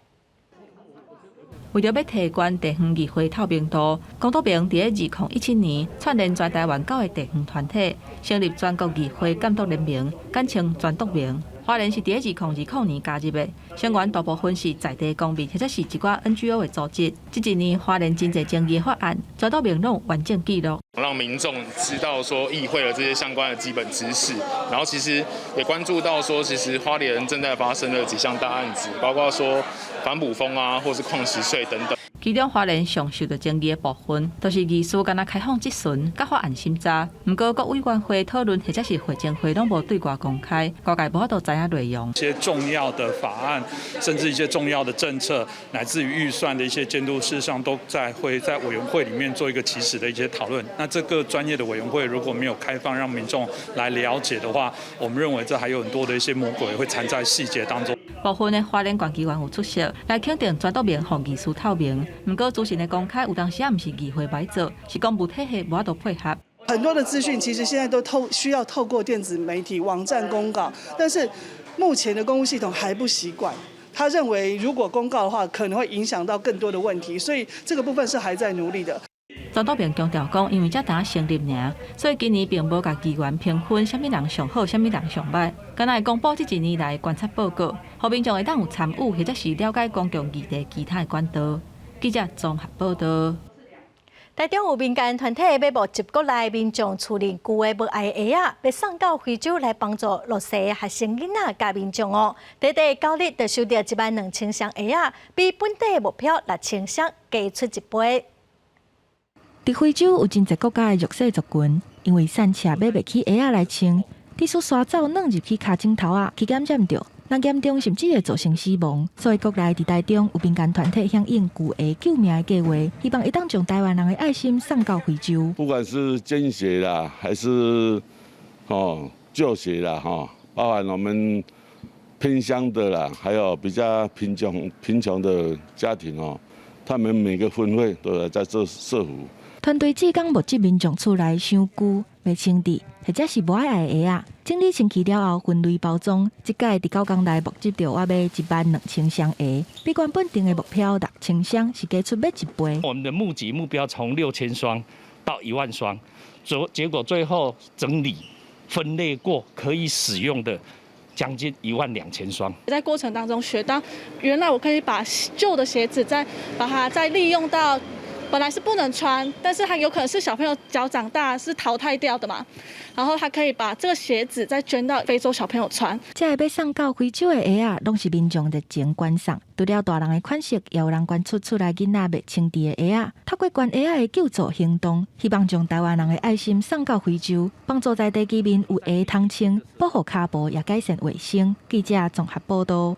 為著欲提懸地方議會透明度，公督盟佇2017年串聯全台灣九个地方團體，成立全國議會監督聯盟，簡稱全督盟。花蓮是佇2020年加入的，成員大部分是在地公民或者是一寡 NGO 的組織。這一年花蓮真濟爭議法案，全督盟攏有完整記錄，讓民眾知道說議會的這些相關的基本知識，然後其實也關注到說，其實花蓮正在發生的幾項大案子，包括說反捕風啊，或是礦石稅等等。其中花蓮上受著爭議的部分，就是議事敢若開放質詢、佮法案審查。毋過各委員會討論或者是會前會攏無對外公開，外界無法度知影內容。一些重要的法案，甚至一些重要的政策，乃至於預算的一些監督，事實上都在會在委員會裡面做一個起始的一些討論。那這個專業的委員會如果沒有開放讓民眾來了解的話，我們認為這還有很多的一些魔鬼會藏在細節當中。部分的花蓮縣議員有出席來肯定全督盟予議事透明，毋過資訊的公開有當時也毋是議會䆀做，是公務體系無法度配合。很多的資訊其實現在都需要透過電子媒體、網站公告，但是目前的公務系統還不習慣。他認為如果公告的話，可能會影響到更多的問題，所以這個部分是還在努力的。全督盟強調講，因為才剛成立爾，所以今年並無共議員評分，啥物人上好，啥物人上䆀。敢若會公布這一年來觀察報告，予民眾會當有參與或者是了解公共議題其他的管道。記者綜合報導。台中有民間團體欲募集國內民眾厝裡舊的無愛鞋仔，欲送到非洲來幫助弱勢學生囡仔佮民眾哦。短短9日就收著1萬2千雙鞋仔，比本底的目標6000雙加出一倍。佇非洲有真濟國家的弱勢族群，因為散赤買袂起鞋仔來穿，致使沙走軟入去跤指頭仔去感染著，若嚴重甚至會造成死亡。所以國內佇台中有民間團體響應舊鞋救命的計畫，希望會當將台灣人的愛心送到非洲。不管是捐血啦，還是哦救血啦，哈，包含我們偏鄉的啦，還有比較貧窮的家庭哦，他們每個分會都在做社福。團隊志工募集民眾厝內傷舊、袂穿著，或者是無愛愛的鞋仔，整理清氣了後分類包裝。這擺佇9工內募集著約1萬2千雙鞋，比原本定的目標6000雙是加出欲一倍。我們的募集目標從6000雙到1萬雙，結果最後整理分類過可以使用的將近1萬2千雙。在過程當中學到，原來我可以把舊的鞋子再把它再利用到。本來是不能穿，但是它有可能是小朋友腳長大是淘汰掉的嘛，然後他可以把這個鞋子再捐到非洲小朋友穿。這个欲送到非洲的鞋仔，攏是民眾熱情捐送。除了大人的款式，也有人捐出厝內囡仔袂穿著的鞋仔。透過捐鞋仔的救助行動，希望將台灣人的愛心送到非洲，幫助在地居民有鞋通穿，保護跤步，也改善衛生。記者綜合報道。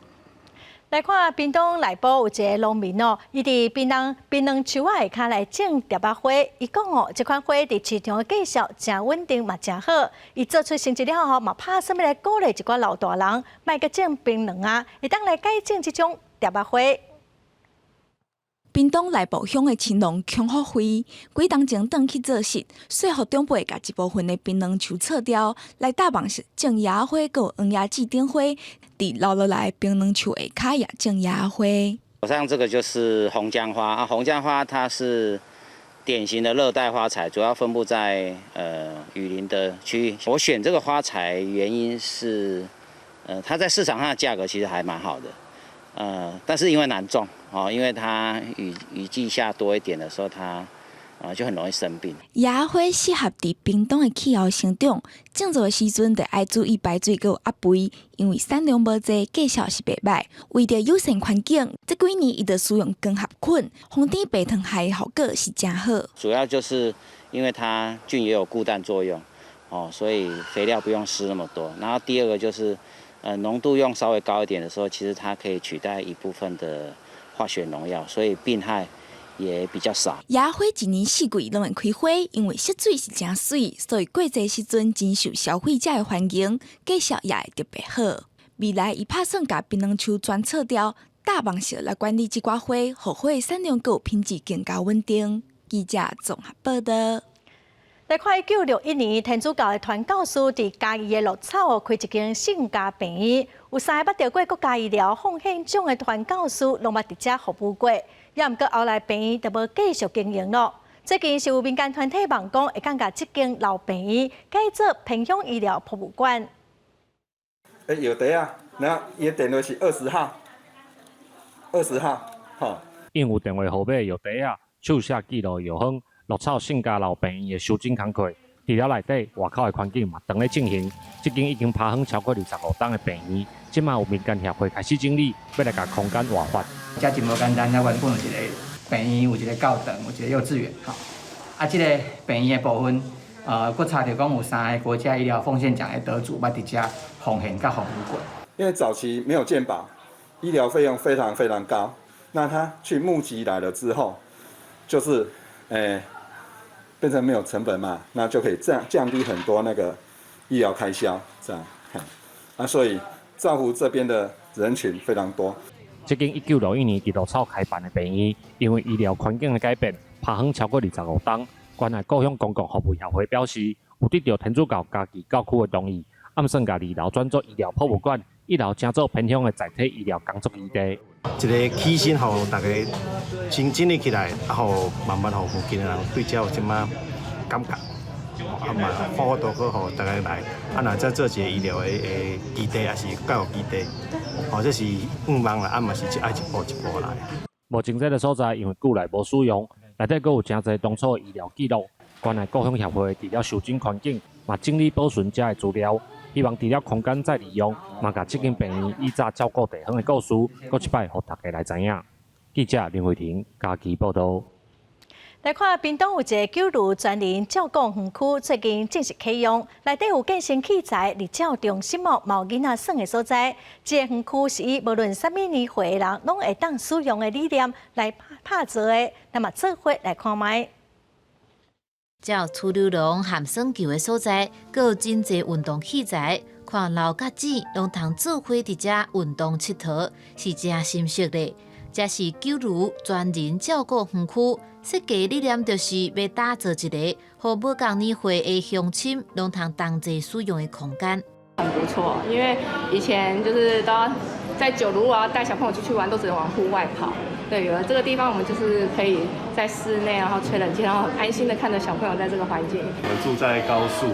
來看屏東內埔有一个農民哦，伊佇檳榔樹仔下跤來種蝶仔花。伊講哦，這款花佇市場的價數誠穩定嘛，誠好。伊做出成績了後，嘛拍算欲來鼓勵一寡老大人，莫閣種檳榔啊，會當來改種這種蝶仔花。屏東內埔鄉的青農孔福輝，幾冬前轉去做穡，說服長輩共一部分的檳榔樹鋤掉，來搭網式種葉仔花，閣有黃椰子等花，佇留落來檳榔樹下跤也種葉仔花。手上這個就是紅薑花啊，紅薑花它是典型的熱帶花材，主要分布在雨林的區域。我選這個花材原因是，它在市場上的價格其實還蠻好的。但是因為難種哦，因為它雨季下多一點的時候，它就很容易生病。葉仔花適合佇屏東的氣候生長，種植的時陣就愛注意排水閣有壓肥，因為產量無濟，價數是袂䆀。為著友善環境，這幾年伊就使用光合菌，防止白糖害的效果是誠好。主要就是因為它菌也有固氮作用，哦，所以肥料不用施那麼多。然後第二個就是，濃度用稍微高一點的時候，其實它可以取代一部分的化學農藥，所以病害也比較少。葉仔花一年四季攏會開花，因為色水是誠媠，所以過節時陣真受消費者的歡迎，價數也會特別好。未來伊拍算共檳榔樹全鋤掉，大網式來管理這寡花，予花的產量閣有品質更加穩定。記者綜合報道。來看1961年，天主教的傳教士佇嘉義的鹿草開一間聖家病院，有三个捌得過國家醫療奉獻獎的傳教士，攏捌佇遮服務過。也毋過後來病院就無繼續經營咯。最近是有民間團體望講，會當共這間老病院改做偏鄉醫療博物館。欸，藥袋仔，然後伊的電話是20號，20號，吼。印有電話號碼、藥袋仔、手寫記錄藥方。鹿草聖家老病院的修整工課，除了內底外口的環境嘛，當咧進行。這間已經拍荒超過25冬的病院，這馬有民間協會開始整理，欲來共空間活化。這真無簡單，咱原本有一个病院，有一个教堂，有一个幼稚園，吼。啊，這个病院的部分，閣查著講有三个國家醫療奉獻獎的得主，捌佇遮奉獻佮服務過。因為早期沒有健保，醫療費用非常非常高。那他去募集來了之後，就是，變成沒有成本嘛，那就可以降低很多那個醫療開銷，這樣，啊，所以造福這邊的人群非常多。這間1961年佇鹿草開辦的病院，因為醫療環境的改變，拍荒超過25冬。關愛故鄉公共服務協會表示，有得著天主教嘉義教區的同意，暗算共二樓轉做醫療博物館，一樓成做偏鄉的載體醫療工作基地。一个起身，予大家先整理起來，啊，予慢慢予附近的人對這有這麼感覺，啊嘛，好多閣予大家來，啊，若再做一个醫療的基地，抑是教育基地，哦，這是願望啦，啊嘛是愛一步一步來。目前這个所在因為久來無使用，內底閣有誠濟當初的醫療記錄。關愛故鄉協會除了修整環境，嘛整理保存遮的資料，希望除了空間再利用，嘛共這間病院以早照顧地方的故事，閣一擺予大家來知影。記者林慧婷嘉義報道。來看屏東有一个九如專人照顧園區，最近正式啟用，內底有健身器材、日照中心哦，嘛有囡仔耍的所在。這个園區是以無論啥物年歲的人，攏會當使用的理念來拍造的。那麼做伙來看覓。遮有儲溜廊和耍球的所在，閣有真濟運動器材，看老佮姊攏通做伙佇遮運動𨑨迌，是誠心適的。這是九如專人照顧園區，設計理念就是欲打造一個予無仝年歲的鄉親攏通同齊使用的空間。很不錯，因為以前就是都要在九如，我要帶小朋友出去玩，都只能往戶外跑。對，有了這個地方，我們就是可以在室內，然後吹冷氣，然後很安心的看着小朋友在這個環境。我們住在高速，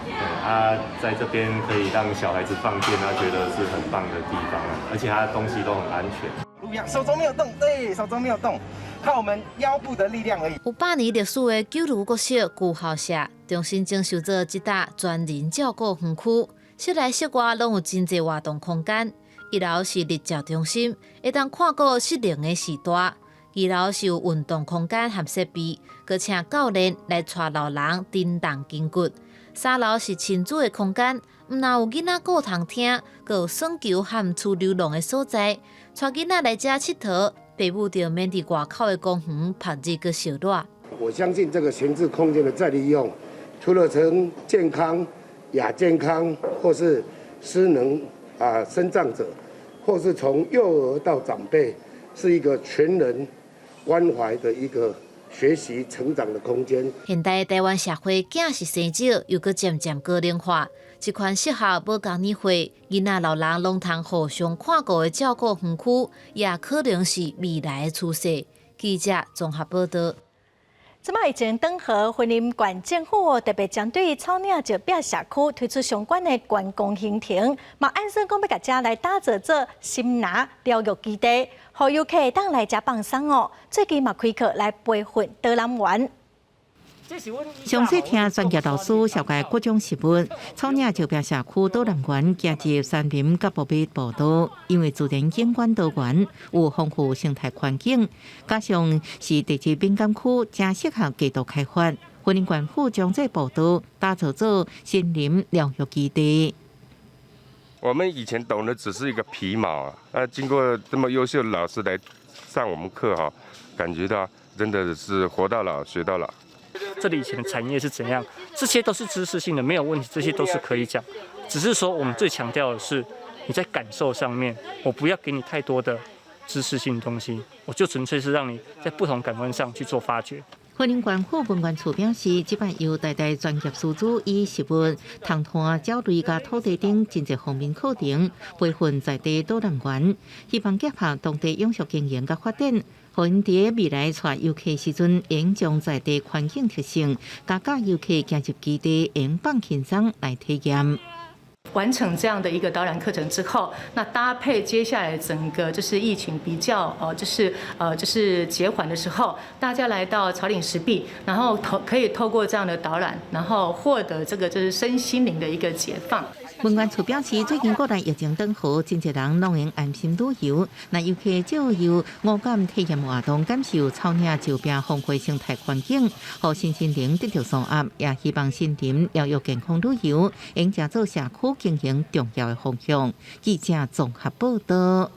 對啊，在這邊可以讓小孩子放電，他覺得是很棒的地方，而且它東西都很安全。度一樣，手肘沒有動，對，手肘沒有動，靠我們腰部的力量而已。有100年歷史的九如國小舊校舍，重新整修做這搭專人照顧園區，室內室外攏有真濟活動空間。一樓是日照中心，會當看過失靈的時代；二樓是有運動空間和設備，閣請教練來帶老人震動筋骨。三樓是親子的空間，毋但有囡仔顧通廳，閣有耍球和儲溜廊的所在，帶囡仔來遮𨑨迌，爸母就免佇外口的公園曝日閣燒熱。我相信這個閒置空間的再利用，除了從健康、亞健康或是失能啊身障者，或是從幼兒到長輩，是一個全人關懷的一個學習成長的空間。現代台灣社會囝是生少，又閣漸漸高齡化，這款適合無仝年歲囡仔老人攏通互相看顧的照顧園區，也可能是未來的趨勢。記者綜合報道。這擺疫情轉好，雲林縣政府特別針對草嶺石壁社區推出相關的觀光行程，嘛按算講欲共遮來打造做心靈療育基地，予遊客會當來遮放鬆哦。最近嘛開課來培訓導覽員。詳細聽專業老師紹介各種食物，草嶺石壁社區導覽員行入山林佮茂密步道，因為自然景觀多元，有豐富生態環境，加上是地質敏感區，誠適合過度開發。雲林縣府將這步道打造做森林療育基地。我們以前懂的只是一個皮毛啊，那經過這麼優秀的老師來上我們課哈，感覺到真的是活到老學到老。這裡以前的產業是怎樣？這些都是知識性的，沒有問題，這些都是可以講。只是說我們最強調的是你在感受上面，我不要給你太多的知識性東西，我就純粹是讓你在不同感官上去做發掘。雲林縣府文管處表示，這擺由台大專業師資以食物、藤團、鳥類佮土地等真濟方面課程培訓在地導覽員，希望結合當地永續經營佮發展，予𪜶佇未來帶遊客時陣，會將在地環境特性，佮教遊客行入基地，會放輕鬆來體驗。完成這樣的一個導覽課程之後，那搭配接下來整個就是疫情比較就是減緩的時候，大家來到草嶺石壁，然後可以透過這樣的導覽，然後獲得這個就是身心靈的一個解放。文管處表示，最近國內疫情轉好，真濟人攏會安心旅遊。那遊客藉由五感體驗活動，感受草嶺石壁豐富生態環境，予身心靈得著舒壓，也希望森林療育健康旅遊，應誠做社區經營重要的方向。記者綜合報道。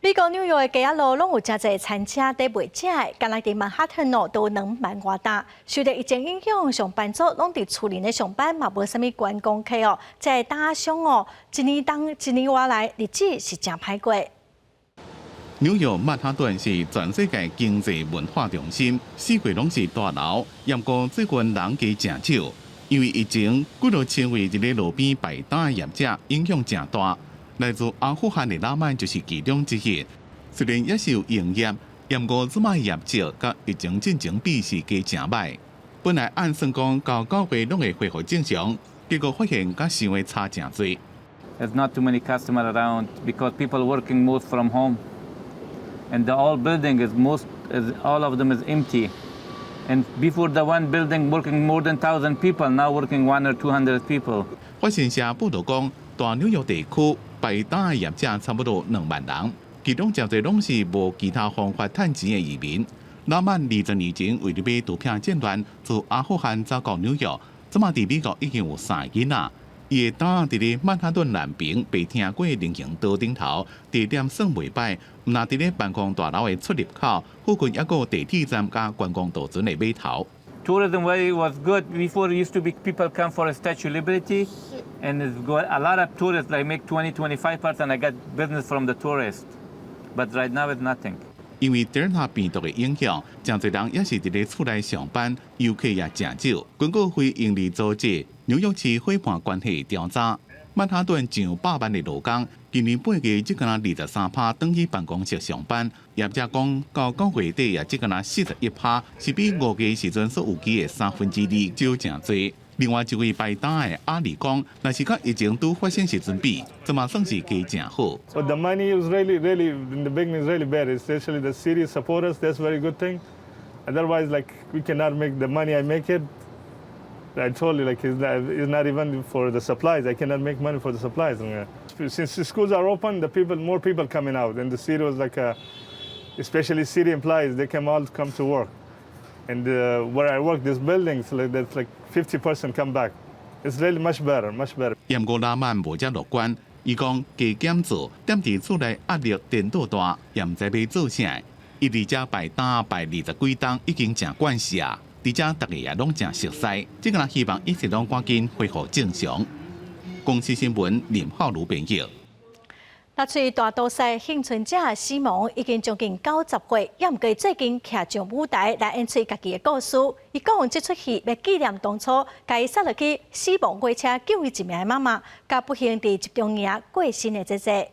美國紐約的街仔路攏有誠濟餐車佇賣食的，干焦佇曼哈頓哦都2萬外擔。受著疫情影響，上班族攏佇厝裡咧上班，嘛無啥物觀光客哦。這个打商哦，一年當一年外來，日子是誠歹過。紐約曼哈頓是全世界經濟文化中心，四界攏是大樓，毋過最近人加誠少，因為疫情，幾若千位佇咧路邊擺檔的業者影響誠大。來自阿富汗的拉曼就是其中之一。雖然也是有營業，毋過這擺業績佮疫情進前比是加誠歹。本來按算講到9月攏會恢復正常，結果發現佮想的差誠濟。 There's not too many customers around because people working most from home, and the all building is most is all of them is empty. And before the one building working more than 1,000 people, now working 100 or 200 people. 法新社報導講，大紐約地區擺檔的業者差不多2萬人，其中誠濟攏是無其他方法趁錢的移民。拉曼20年前為著欲逃避戰亂，自阿富汗走到紐約，這馬佇美國已經有三个囡仔。伊的檔佇咧曼哈頓南邊白聽過人行道頂頭，地點算袂䆀，毋但佇咧辦公大樓的出入口附近，猶閣有地鐵站佮觀光渡船的碼頭。 Tourism way was good before. Used to be people come for a Statue of Liberty, and it's got a lot of tourists. Like make 20, 25%. I got business from the tourists, but right now it's nothing. 因為德爾塔病毒的影響，誠濟人猶是佇咧厝內上班，遊客也誠少。根據非營利組織紐約市夥伴關係調查，曼哈頓上百萬的勞工，今年8月只干焦23趴轉去辦公室上班。業者講，到9月底也只干焦41趴，是比5月時陣所預期的2/3少誠濟。另外一位排擔的阿里講，若是佮疫情拄發生時陣比，這嘛算是加誠好。 But the money is really, really, in the beginning is really bad. Especially the city support us, that's very good thing. Otherwise, like, we cannot make the money I make it. I told you, like, it's not even for the supplies. I cannot make money for the supplies. Since the schools are open, the people, more people coming out, and the city was like, especially city employees, they can all come to work. And where I work, this buildings, like that's like 50% come back. It's really much better, much better. 毋過拉曼無遮樂觀，伊講加減做，踮佇厝內壓力顛倒大，也毋知欲做啥。伊佇遮擺擔擺20幾冬，已經誠慣勢啊！佇遮逐家也攏誠熟似，這個人希望一切攏趕緊恢復正常。公視新聞林浩如編譯。納粹大屠殺倖存者死亡已經將近90歲，也毋過最近徛上舞台來演出家己的故事。伊講這齣戲欲紀念當初共伊捒落去死亡火車救伊一命的媽媽，佮不幸佇集中營過身的姐姐。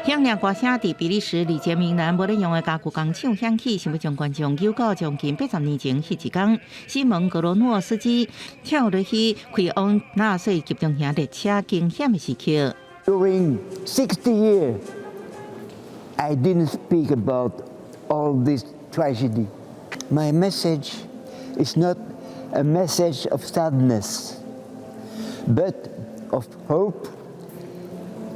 響亮歌聲佇比利時利捷明蘭無咧用的家具工廠響起，想欲將觀眾扭到將近80年前彼一工，西蒙格羅諾斯基跳落去開往納粹集中營列車驚險的時刻。 During 60 years, I didn't speak about all this tragedy. My message is not a message of sadness, but of hope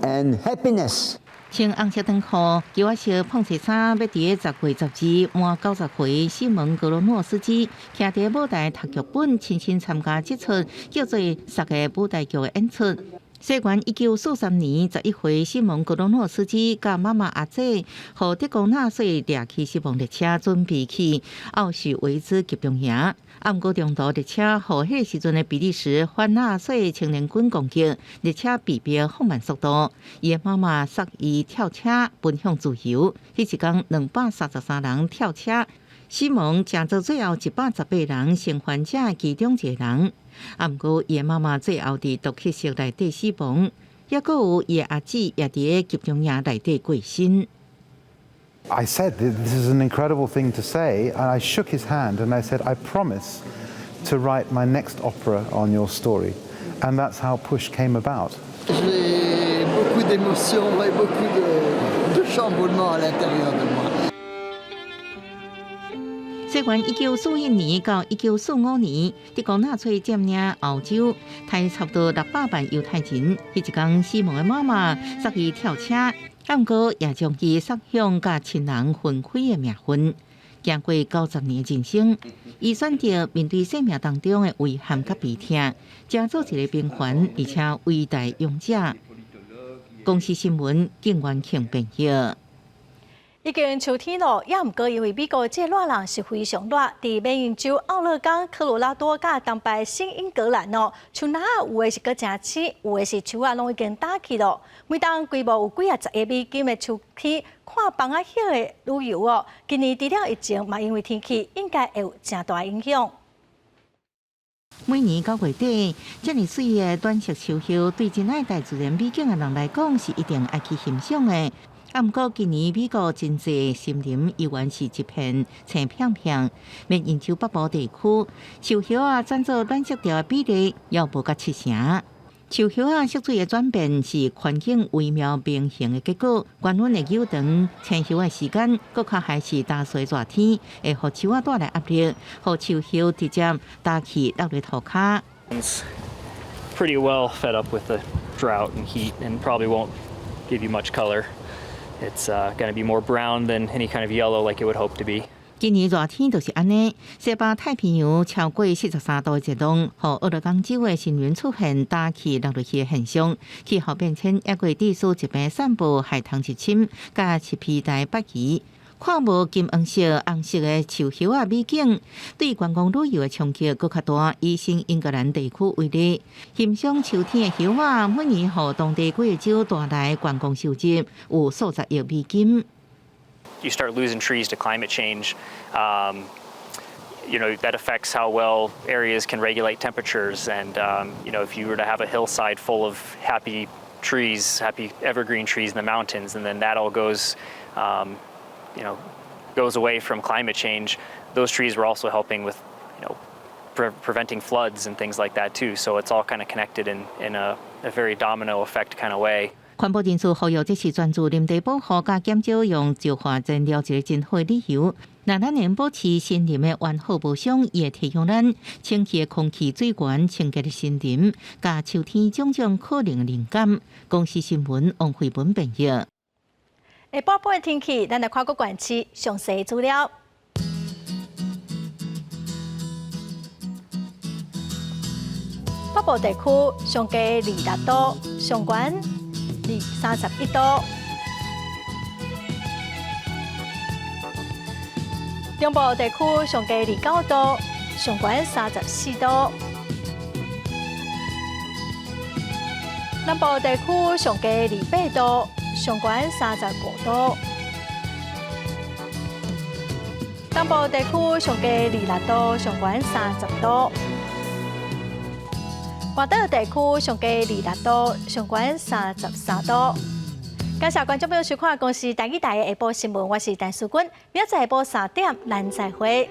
and happiness. 穿紅色長褲、球仔色膨色衫，欲佇10月12滿90歲，西蒙格羅諾斯基徛佇舞台讀劇本，親身參加這齣叫做《殺》的舞台劇的演出。西元1943年11歲，西蒙格羅諾斯基佮媽媽阿姐，予德國納粹掠去死亡列車，準備去奧許維茲集中營。啊，毋過中途列車予彼個時陣的比利時反納粹青年軍攻擊，列車被迫放慢速度。伊的媽媽捒伊跳車奔向自由。彼一工233人跳車，西蒙成做最後118人生還者其中一個人。啊，毋過伊的媽媽最後佇毒氣室內底死亡，抑閣有伊的阿姊也佇集中營內底過身。 I said, "This is an incredible thing to say," and I shook his hand and I said, "I promise to write my next opera on your story." And that's how Push came about. J'ai beaucoup d'émotions et beaucoup de chamboulements à l'intérieur de moi. 西元1941年到1945年，德國納粹佔領歐洲，殺差不多600萬猶太人。彼一工，西蒙的媽媽捒伊跳車，毋過也將伊捒向佮親人分開的命運。經過90年的人生，伊選擇面對生命當中的遺憾佮悲痛，成做一個平凡而且偉大勇者。公視新聞，景元慶編譯。已經秋天咯，也毋過因為美國這熱浪是非常熱，佇緬因州奧勒岡、科羅拉多佮東北新英格蘭哦，樹林有的是閣誠青，有的是樹仔攏已經焦去咯。每當規模有幾仔十億美金的秋天看放仔葉的旅遊哦，今年除了疫情，嘛因為天氣應該會有誠大影響。每年9月底，遮爾媠的暖色樹葉，對真愛大自然美景的人來講，是一定愛去欣賞的。啊，毋過今年美國真濟森林依然是一片青片片。緬因州北部地區樹葉仔轉做暖色調的比例，猶無到七成。樹葉仔色水的轉變是環境微妙平衡的結果。高溫會延長青葉的時間，閣較還是焦燥熱天，會予樹仔帶來壓力，予樹葉直接焦去落佇塗跤。 Pretty well fed up with the drought and heat, and probably won't give you much color. It's going to be more brown than any kind of yellow like it would hope to be. 今年熱天就是按呢，西北太平洋超過43度的熱浪，予奧勒岡州的森林出現焦去落落去的現象。氣候變遷抑閣致使疾病散布、害蟲入侵、佮赤皮蠹北移。看無金黃色、紅色的樹葉仔美景，對觀光旅遊的衝擊閣較大。以新英格蘭地區為例，欣賞秋天的葉仔，每年予當地幾個州帶來觀光收入有數十億美金。 You start losing trees to climate change, that affects how well areas can regulate temperatures. And if you were to have a hillside full of happy trees, happy evergreen trees in the mountains, and then that all goes away from climate change, those trees were also helping with Preventing floods and things like that too. So it's all kind of connected in a very domino effect kind of way. 環保人士呼籲，這是專注林地保護佮減少用石化燃料一个真好的理由。若咱能保持森林的完好無傷，會提供咱清氣的空氣、水源、清潔的森林，佮秋天種種可能的靈感。公視新聞王慧文編譯。下晡半的天氣，咱來看各縣市詳細資料。北部地區上低26度，上懸31度。中部地區上低29度，上懸34度。南部地區上低28度，上懸35度。東部地區上低26度，上懸30度。外島地區上低26度，上懸33度。感謝觀眾朋友收看《公視台語台》的下晡新聞，我是陳淑君，明仔載下晡3點，咱再會。